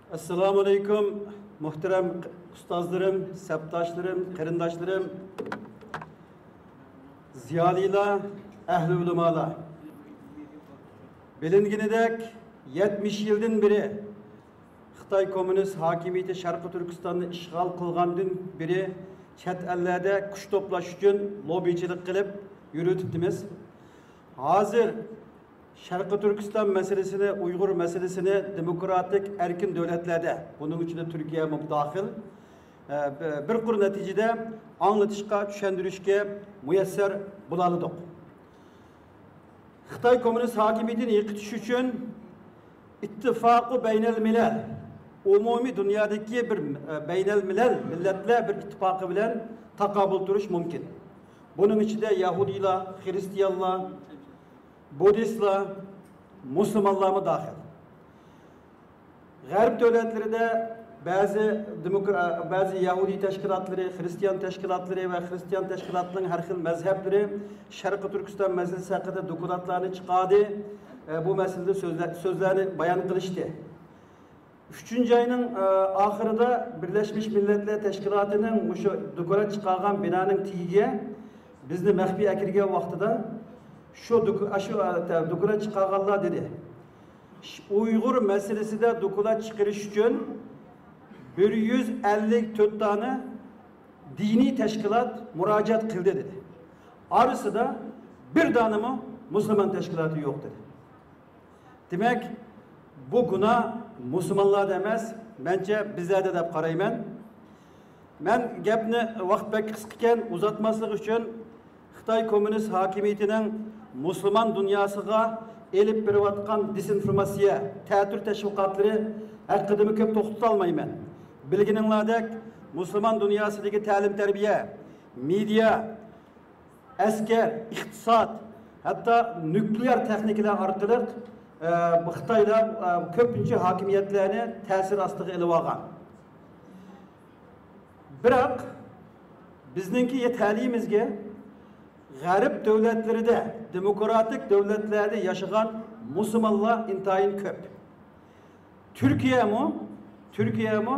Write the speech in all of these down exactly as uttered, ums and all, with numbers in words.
ئەسسالامۇئەلەيكۇم، مۇھتەرەم ئۇستازلىرىم، سەپداشلىرىم، قېرىنداشلىرىم، زىيالىيلار، ئەھلى ئۆلىمالار. بىلىنگىنىدەك، يەتمىش يىلدىن بېرى خىتاي كوممۇنىست ھاكىمىيىتى شەرقىي تۈركىستاننى ئىشغال قىلغاندىن بېرى چەت ئەللەردە كۈچ توپلاش ئۈچۈن لوببىچىلىك قىلىپ يۈرۈۋېتىپتىمىز. ھازىر شەرقىي تۈركىستان مەسىلىسىنى، ئۇيغۇر مەسىلىسىنى دېموكراتىك، ئەركىن دۆلەتلەردە، بۇنىڭ ئىچىدە تۈركىيەمۇ داخىل، بىر قۇر نەتىجىدە ئاڭلىتىشقا، چۈشەندۈرۈشكە مۇيەسسەر بولالىدۇق. خىتاي كوممۇنىست ھاكىمىيىتىنى يىقىتىش ئۈچۈن ئىتتىپاقۇ بەينەل مىلەل، ئومۇمىي دۇنيادىكى بىر، بەينەل مىلەل مىللەتلەر بىر ئىتتىپاقى بىلەن تاقابىل تۇرۇش مۇمكىن. بۇنىڭ ئىچىدە يەھۇدىيلار، خىرىستىيانلار، بۇددىستلار، مۇسۇلمانلارمۇ داخىل. غەرب دۆلەتلىرىدە بەزى دېموكرا-، بەزى يەھۇدىي تەشكىلاتلىرى، خىرىستىيان تەشكىلاتلىرى ۋە خىرىستىيان تەشكىلاتلىرىنىڭ ھەر خىل مەزھەپلىرى شەرقىي تۈركىستان مەسىلىسى ھەققىدە دوكلاتلارنى چىقاردى. ئە، بۇ مەسىلىدە سۆزلە-، سۆزلەرنى بايان قىلىشتى. ئۈچىنچى ئاينىڭ، ئە، ئاخىرىدا بىرلەشمىش مىللەتلەر تەشكىلاتىنىڭ مۇشۇ دوكلات چىقارغان بىنانىڭ تېگىگە بىزنى مەخپىي ئەكىرگەن ۋاقتىدا شۇ دوك-، ئاشۇ، ئە، تە-، دوكلات چىقارغانلار دېدى. ئۇيغۇر مەسىلىسىدە دوكلات چىقىرىش ئۈچۈن بىر يۈز ئەللىك تۆت دانە دىنىي تەشكىلات مۇراجىئەت قىلدى دېدى. ئارىسىدا بىر دانىمۇ مۇسۇلمان تەشكىلاتى يوق دېدى. دېمەك، بۇ گۇناھ مۇسۇلمانلاردا ئەمەس، مەنچە بىزلەردە دەپ قارايمەن. مەن گەپنى، ۋاقىت بەك قىسقىكەن، ئۇزارتماسلىق ئۈچۈن خىتاي كوممۇنىست ھاكىمىيىتىنىڭ مۇسۇلمان دۇنياسىغا ئېلىپ بېرىۋاتقان دېسىنفورماتسىيە، تەتۈر تەشۋىقاتلىرى ھەققىدىمۇ كۆپ توختىتالمايمەن. بىلگىنىڭلاردەك، مۇسۇلمان دۇنياسىدىكى تەلىم-تەربىيە، مېدىيا، ئەسكەر، ئىقتىساد، ھەتتا نۇكلېئار تېخنىكىلار ئارقىلىق، ئە، خىتايلار، ئە، كۆپىنچە ھاكىمىيەتلەرنى تەسىر ئاستىغا ئېلىۋالغان. بىراق، بىزنىڭكى تەلىيىمىزگە غەرب دۆلەتلىرىدە، دېموكراتىك دۆلەتلەردە ياشىغان مۇسۇلمانلار ئىنتايىن كۆپ. تۈركىيەمۇ، تۈركىيەمۇ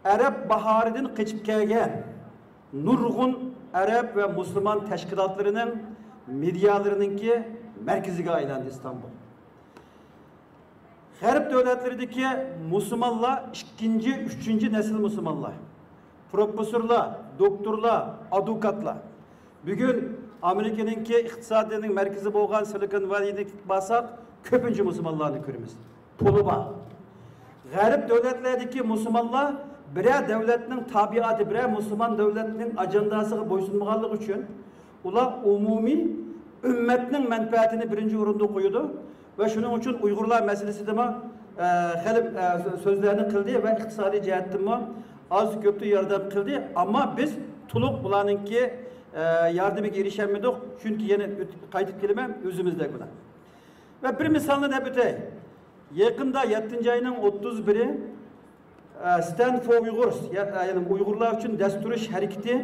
ئەرەب باھارىدىن قېچىپ كەلگەن نۇرغۇن ئەرەب ۋە مۇسۇلمان تەشكىلاتلىرىنىڭ مېدىيالىرىنىڭكى مەركىزىگە ئايلاندى ئىستانبۇل. غەرب دۆلەتلىرىدىكى مۇسۇلمانلار ئىككىنچى، ئۈچىنچى نەسىل مۇسۇلمانلار. پروفېسسورلار، دوكتورلار، ئادۋوكاتلار. بۈگۈن ئامېرىكىنىڭكى ئىقتىسادىينىڭ مەركىزى بولغان سىلىكون ۋەلىنى بارساق، كۆپىنچە مۇسۇلمانلارنى كۆرىمىز. پۇلى بار. غەرب دۆلەتلەردىكى مۇسۇلمانلار بىرەر دۆلەتنىڭ تابىئاتى، بىرەر مۇسۇلمان دۆلەتنىڭ ئاجانداسىغا بويسۇنمىغانلىقى ئۈچۈن، ئۇلار ئومۇمىي ئۈممەتنىڭ مەنپەئەتىنى بىرىنچى ئورۇندا قويىدۇ ۋە شۇنىڭ ئۈچۈن ئۇيغۇرلار مەسىلىسىدىمۇ، ئە، خېلى، ئە، سۆ-، سۆزلەرنى قىلدى ۋە ئىقتىسادىي جەھەتتىنمۇ ئاز كۆپتە ياردەم قىلدى. ئەمما بىز تولۇق بۇلارنىڭكى، ئە، ياردىمىگە ئېرىشەلمىدۇق، چۈنكى يەنە ئۆت-، قايتىپ كېلىمەن، ئۆزىمىزدە گۇناھ. ۋە بىر مىسالنى دەپ ئۆتەي. يېقىندا يەتتىنچى ئاينىڭ ئوتتۇز بىرى، ئە، Stand for Uyghurs، يە-، ئە، يەنى ئۇيغۇرلار ئۈچۈن دەس تۇرۇش ھەرىكىتى،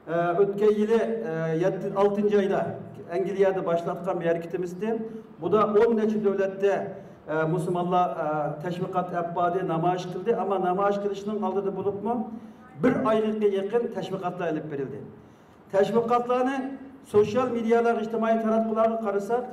ئە، ئۆتكەن يىلى، ئە، يەتتە، ئالتىنچى ئايدا ئەنگلىيەدە باشلاتقان بىر ھەرىكىتىمىز ئىدى. بۇدا ئون نەچچە دۆلەتتە، ئە، مۇسۇلمانلار، ئە، تەشۋىقات ئەپ باردى، نامايىش قىلدى. ئەمما نامايىش قىلىشنىڭ ئالدىدا بولۇپمۇ بىر ئايغا يېقىن تەشۋىقاتلار ئېلىپ بېرىلدى. تەشۋىقاتلارنى سوشيال مېدىيالارغا، ئىجتىمائىي تاراتقۇلارغا قارىساق،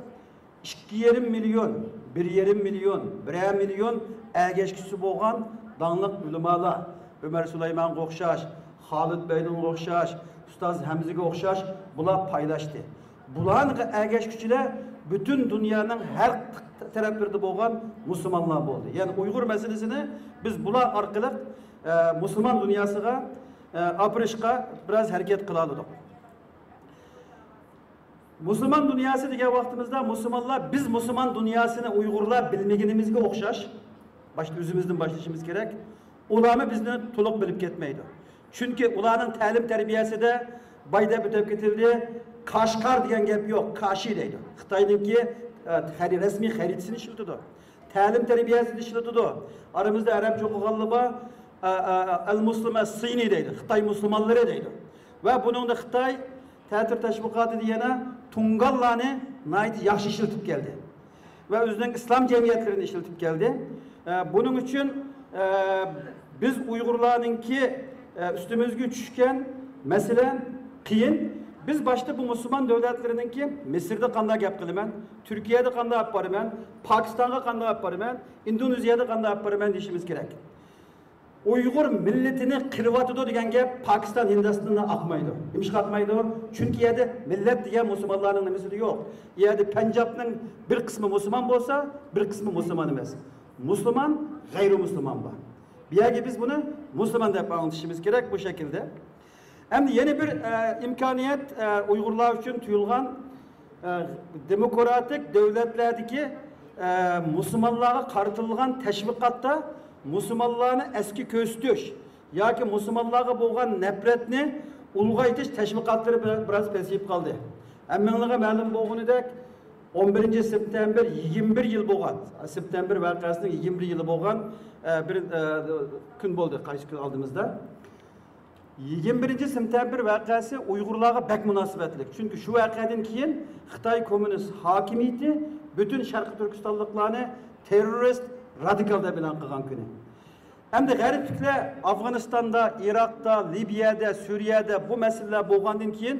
ئىككى يېرىم مىليون، بىر يېرىم مىليون، بىرەر مىليون ئەگەشكۈچىسى بولغان داڭلىق ئۆلىمالار، ئۆمەر سۇلايمانغا ئوخشاش، خالىد بەيلۇنغا ئوخشاش، ئۇستاز ھەمزىگە ئوخشاش، بۇلار پايلاشتى. بۇلارنىڭ ئەگەشكۈچىلەر پۈتۈن دۇنيانىڭ ھەر تەرەپلىرىدە بولغان مۇسۇلمانلار بولدى. يەنى ئۇيغۇر مەسىلىسىنى بىز بۇلار ئارقىلىق، ئە، مۇسۇلمان دۇنياسىغا، ئە، ئاپىرىشقا بىراز ھەرىكەت قىلالىدۇق. مۇسۇلمان دۇنياسى دېگەن ۋاقتىمىزدا، مۇسۇلمانلار، بىز مۇسۇلمان دۇنياسىنى ئۇيغۇرلار بىلمىگىنىمىزگە ئوخشاش، باشتا ئۆزىمىزدىن باشلىشىمىز كېرەك. ئۇلارمۇ بىزنى تولۇق بىلىپ كەتمەيدۇ. چۈنكى ئۇلارنىڭ تەلىم-تەربىيەسىدە بايدا ئۆتۈپ كېتىلدى، كاشقار دېگەن گەپ يوق، كاشى دەيدۇ. خىتاينىڭكى، ئە، خەرى-، رەسمىي خەرىتىسىنى ئىشلىتىدۇ. تەلىم-تەربىيەسىدە ئىشلىتىدۇ. ئارىمىزدا ئەرەبچە ئوقۇغانلار بار، ئە، ئە، ئەل مۇسلىم ئەس سىنى دەيدۇ، خىتاي مۇسۇلمانلىرى دەيدۇ. ۋە بۇنىڭدا خىتاي تەتۈر تەشۋىقاتىدا يەنە تۇڭگانلارنى ناھايىتى ياخشى ئىشلىتىپ كەلدى. ۋە ئۆزىنىڭ ئىسلام جەمئىيەتلىرىنى ئىشلىتىپ كەلدى. ئە، بۇنىڭ ئۈچۈن ئە، بىز ئۇيغۇرلارنىڭكى، ئە، ئۈستىمىزگە چۈشكەن مەسىلە قىيىن. بىز باشتا بۇ مۇسۇلمان دۆلەتلىرىنىڭكى، مىسىردا قانداق گەپ قىلىمەن، تۈركىيەدە قانداق ئېلىپ بارىمەن، پاكىستانغا قانداق ئېلىپ بارىمەن، ئىندونېزىيەدە قانداق ئېلىپ بارىمەن دېيىشىمىز كېرەك. ئۇيغۇر مىللىتىنى قىرىۋاتىدۇ دېگەن گەپ پاكىستان، ھىندىستاندىن ئاقمايدۇ. نېمىشقا ئاقمايدۇ؟ چۈنكى يەردە مىللەت دېگەن مۇسۇلمانلارنىڭ نېمىسىدە يوق. يەردە پەنجابنىڭ بىر قىسمى مۇسۇلمان بولسا، بىر قىسمى مۇسۇلمان ئەمەس. مۇسۇلمان، غەيرىي مۇسۇلمان بار. بۇ يەرگە بىز بۇنى مۇسۇلمان دەپ ئاڭلىتىشىمىز كېرەك بۇ شەكىلدە. ئەمدى يەنە بىر، ئە، ئىمكانىيەت، ئە، ئۇيغۇرلار ئۈچۈن تۇيۇلغان، ئە، دېموكراتىك دۆلەتلەردىكى، ئە، مۇسۇلمانلارغا قارىتىلغان تەشۋىقاتتا مۇسۇلمانلارنى ئەسكى كۆرسىتىش ياكى مۇسۇلمانلارغا بولغان نەپرەتنى ئۇلغايتىش تەشۋىقاتلىرى بىر-، بىراز پەسىيىپ قالدى. ھەممىڭلارغا مەلۇم بولغىنىدەك، ئون بىرىنچى سېپتەمبىر يىگىرمە بىر يىل بولغان، سېپتەمبىر ۋەقەسىنىڭ يىگىرمە بىر يىلى بولغان، ئە، بىر، ئە، كۈن بولدى، قايسى كۈن ئالدىمىزدا. يىگىرمە بىرىنچى سېپتەمبىر ۋەقەسى ئۇيغۇرلارغا بەك مۇناسىۋەتلىك. چۈنكى شۇ ۋەقەدىن كېيىن خىتاي كوممۇنىست ھاكىمىيىتى پۈتۈن شەرقىي تۈركىستانلىقلارنى تېررورىست، رادىكال دەپ ئېلان قىلغان كۈنى. ئەمدى غەربلىكلەر ئافغانىستاندا، ئىراقتا، لىۋىيەدە، سۈرىيەدە بۇ مەسىلىلەر بولغاندىن كېيىن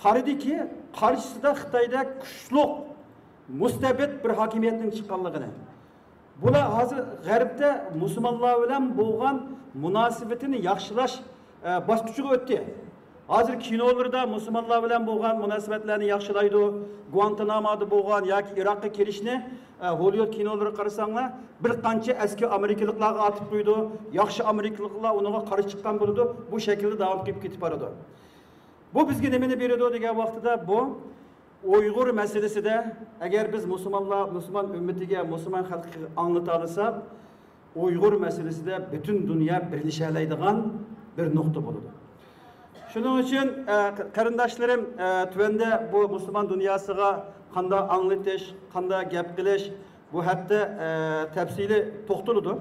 قارىدىكى، قارشىسىدا خىتايدەك كۈچلۈك، مۇستەبىت بىر ھاكىمىيەتنىڭ چىققانلىقىنى. بۇلار ھازىر غەربتە مۇسۇلمانلار بىلەن بولغان مۇناسىۋىتىنى ياخشىلاش، ئە، باسقۇچىغا ئۆتتى. ھازىر كىنولىرىدا مۇسۇلمانلار بىلەن بولغان مۇناسىۋەتلەرنى ياخشىلايدۇ. گۇئانتانامودا بولغان ياكى ئىراققا كېلىشنى، ئە، ھوللىۋۇد كىنولىرىغا قارىساڭلار، بىر قانچە ئەسكى ئامېرىكىلىقلارغا ئاتىپ قويىدۇ. ياخشى ئامېرىكىلىقلار ئۇنىڭغا قارشى چىققان بولىدۇ. بۇ شەكىلدە داۋام قىلىپ كېتىپ بارىدۇ. بۇ بىزگە نېمىنى بېرىدۇ دېگەن ۋاقتىدا، بۇ ئۇيغۇر مەسىلىسىدە ئەگەر بىز مۇسۇلمانلار، مۇسۇلمان ئۈممىتىگە، مۇسۇلمان خەلقىگە ئاڭلىتالىساق، ئۇيغۇر مەسىلىسىدە پۈتۈن دۇنيا بىرلىشەلەيدىغان بىر نۇقتا بولىدۇ. شۇنىڭ ئۈچۈن، ئە، قېرىنداشلىرىم، ئە، تۆۋەندە بۇ مۇسۇلمان دۇنياسىغا قانداق ئاڭلىتىش، قانداق گەپ قىلىش، بۇ ھەقتە، ئە، تەپسىلىي توختىلىدۇ.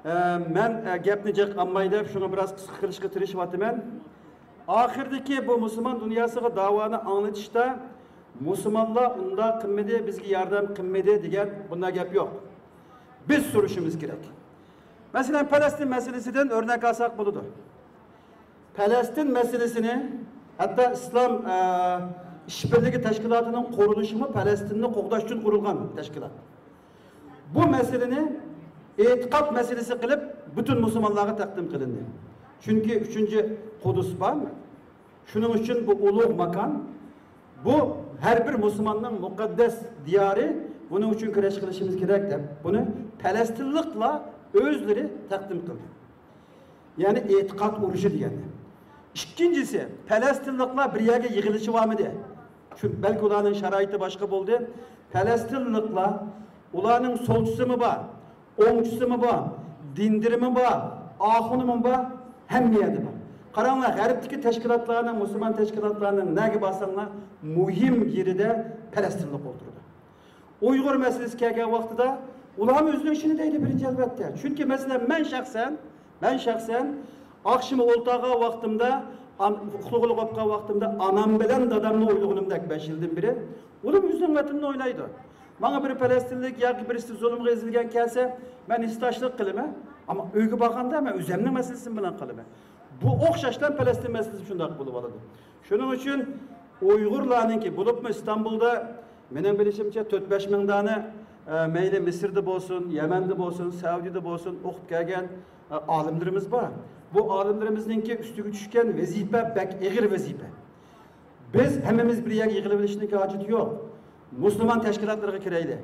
ئە، مەن، ئە، گەپنى جىق ئالماي دەپ، شۇڭا بىراز قىسقا قىلىشقا تىرىشىۋاتىمەن. ئاخىردىكى بۇ مۇسۇلمان دۇنياسىغا داۋانى ئاڭلىتىشتا، مۇسۇلمانلار ئۇنداق قىلمىدى، بىزگە ياردەم قىلمىدى دېگەن بۇنداق گەپ يوق. بىز سورىشىمىز كېرەك. مەسىلەن، پەلەستىن مەسىلىسىدىن ئۆرنەك ئالساق بولىدۇ. پەلەستىن مەسىلىسىنى، ھەتتا ئىسلام، ئە، ئىشبىرلىكى تەشكىلاتىنىڭ قۇرۇلۇشىمۇ پەلەستىننى قوغداش ئۈچۈن قۇرۇلغان تەشكىلات. بۇ مەسىلىنى ئېتىقاد مەسىلىسى قىلىپ، پۈتۈن مۇسۇلمانلارغا تەقدىم قىلىندى. چۈنكى ئۈچىنچى قۇدۇس بار. شۇنىڭ ئۈچۈن بۇ ئۇلۇغ ماكان، بۇ ھەر بىر مۇسۇلماننىڭ مۇقەددەس دىيارى، بۇنىڭ ئۈچۈن كۈرەش قىلىشىمىز كېرەك دەپ، بۇنى پەلەستىنلىقلار ئۆزلىرى تەقدىم قىلدى. يەنى ئېتىقاد ئۇرۇشى دېگەندە. ئىككىنچىسى، پەلەستىنلىقلار بىر يەرگە يىغىلىشىۋالمىدى. چۈنكى بەلكى ئۇلارنىڭ شارائىتى باشقا بولدى. پەلەستىنلىقلار، ئۇلارنىڭ سولچىسىمۇ بار، ئوڭچىسىمۇ بار، دىندىرىمۇ بار، ئاخۇنىمۇ بار، ھەممە يەردە بار. قاراڭلار، غەربتىكى تەشكىلاتلارنىڭ، مۇسۇلمان تەشكىلاتلارنىڭ نەگە بارساڭلار، مۇھىم يېرىدە پەلەستىنلىق ئولتۇرىدۇ. ئۇيغۇر مەسىلىسى كەلگەن ۋاقتىدا ئۇلارمۇ ئۆزىنىڭ ئىشىنى دەيدۇ بىرىنچى ئەلۋەتتە. چۈنكى مەسىلەن مەن شەخسەن، مەن شەخسەن ئاخشىمى ئولتۇرغان ۋاقتىمدا، ئان-، ئۇخلىغىلى بولۇپ قالغان ۋاقتىمدا ئانام بىلەن دادامنى ئويلىغىنىمدەك بەش يىلدىن بېرى، ئۇلار ئۆزىنىڭ ۋەتىنىنى ئويلايدۇ. ماڭا بىر پەلەستىنلىك ياكى بىرسى زۇلۇمغا ئېزىلگەن كەلسە، مەن ھېسداشلىق قىلىمەن. ئەمما ئۆيگە بارغاندا مەن ئۆزۈمنىڭ مەسىلىسىم بىلەن قالىمەن. بۇ ئوخشاشلا پەلەستىن مەسىلىسى شۇنداق بولۇپ قالىدۇ. شۇنىڭ ئۈچۈن ئۇيغۇرلارنىڭكى، بولۇپمۇ ئىستانبۇلدا، مېنىڭ بىلىشىمچە، تۆت بەش مىڭ دانە، ئە، مەيلى مىسىردا بولسۇن، يەمەندە بولسۇن، سەئۇدىدا بولسۇن، ئوقۇپ كەلگەن، ئە، ئالىملىرىمىز بار. بۇ ئالىملىرىمىزنىڭكى ئۈستىگە چۈشكەن ۋەزىپە بەك ئېغىر ۋەزىپە. بىز ھەممىمىز بىر يەرگە يىغىلىۋېلىشنىڭكى ھاجىتى يوق. مۇسۇلمان تەشكىلاتلىرىغا كىرەيلى.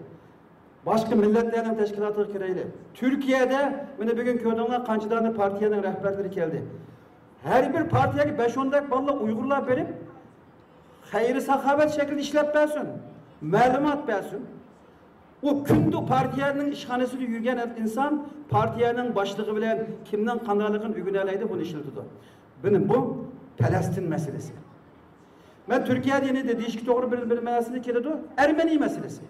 باشقا مىللەتلەرنىڭ تەشكىلاتىغا كىرەيلى. تۈركىيەدە، مانا، بۈگۈن كۆردۈڭلار، قانچە دانە پارتىيەنىڭ رەھبەرلىرى كەلدى. ھەر بىر پارتىيەگە بەش ئوندەك بالىلار، ئۇيغۇرلار بېرىپ، خەير-ساخاۋەت شەكلىدە ئىشلەپ بەرسۇن، مەلۇمات بەرسۇن. ئۇ كۈندە پارتىيەنىڭ ئىشخانىسىدا يۈرگەن ئىنسان پارتىيەنىڭ باشلىقى بىلەن كىمنىڭ قانداقلىقىنى ئۆگىنەلەيدۇ، بۇنى ئىشلىتىدۇ. بۇنى، بۇ پەلەستىن مەسىلىسى. مەن تۈركىيەدە يەنە دېيىشكە توغرا بىر، بىر مەسىلە كېلىدۇ. ئەرمەنىي مەسىلىسى.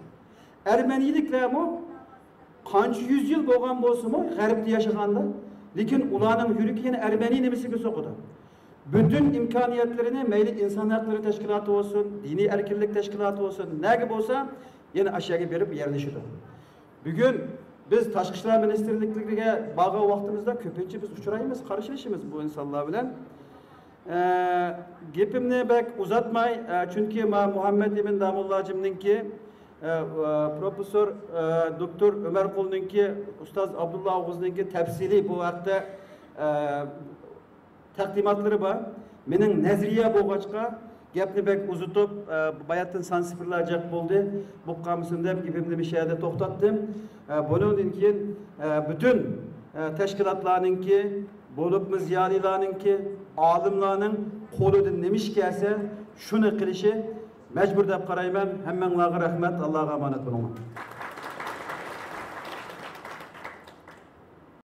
ئەرمەنىيلىكلەرمۇ قانچە يۈز يىل بولغان بولسىمۇ غەربتە ياشىغاندا، لېكىن ئۇلارنىڭ يۈرىكى يەنە ئەرمەنىي نېمىسىگە سوقىدۇ. پۈتۈن ئىمكانىيەتلىرىنى مەيلى ئىنسان ھەقلىرى تەشكىلاتى بولسۇن، دىنىي ئەركىنلىك تەشكىلاتى بولسۇن، نەگە بولسا يەنە ئاشۇ يەرگە بېرىپ يەرلىشىدۇ. بۈگۈن بىز تاشقى ئىشلار مىنىستىرلىكلىرىگە بارغان ۋاقتىمىزدا كۆپىنچە بىز ئۇچرايمىز، قارشىلىشىمىز بۇ ئىنسانلار بىلەن. ئە، گېپىمنى بەك ئۇزارتماي، ئە، چۈنكى ما مۇھەممەد ئىمىن داموللاجىمنىڭكى، ئە، ئە، پروفېسسور، ئە، دوكتور ئۆمەرقۇلنىڭكى، ئۇستاز ئابدۇللا ئوغۇزنىڭكى تەپسىلىي بۇ ھەقتە، ئە، تەقدىماتلىرى بار. مېنىڭ نەزەرىيە بولغاچقا، گەپنى بەك ئۇزىتىپ، ئە، باياتتىن سان سىفىرلار جىق بولدى، بولۇپ قالمىسۇن دەپ گېپىمنى مۇشۇ يەردە توختاتتىم. ئە، بۇنىڭدىن كېيىن، ئە، پۈتۈن، ئە، تەشكىلاتلارنىڭكى، بولۇپمۇ زىيالىيلارنىڭكى، ئالىملارنىڭ قولىدىن نېمە ئىش كەلسە، شۇنى قىلىشى مەجبۇر دەپ قارايمەن. ھەممەڭلارغا رەھمەت، ئاللاغا ئامانەت بولۇڭلار.